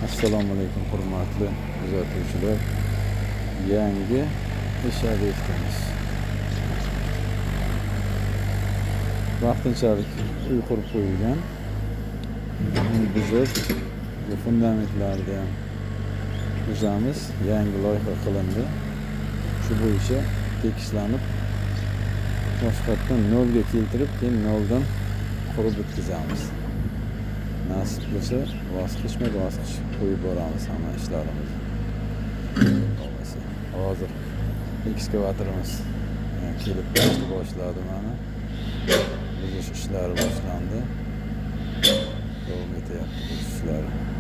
Assalomu alaykum, hurmatli kuzatuvchilar. Yangi ish obyektimiz. Vaqtinchalik uy qurib qo'yilgan. Uni buzib, bu fundamentlarni ham buzamiz. Yangi loyiha qilindi. Shu bo'yicha tekislanib, boshqatdan nolga keltirib, keyin noldan qurib bitkazamiz. Nasib bo'lsa, bosqichma bosqich qo'yib boramiz hamma ishlarimizni. Bo'lmasa, hozir ekskavatorimiz kelib buzishni boshladi mana. Buzish ishlari boshlandi. Davom etyapti buzish ishlari.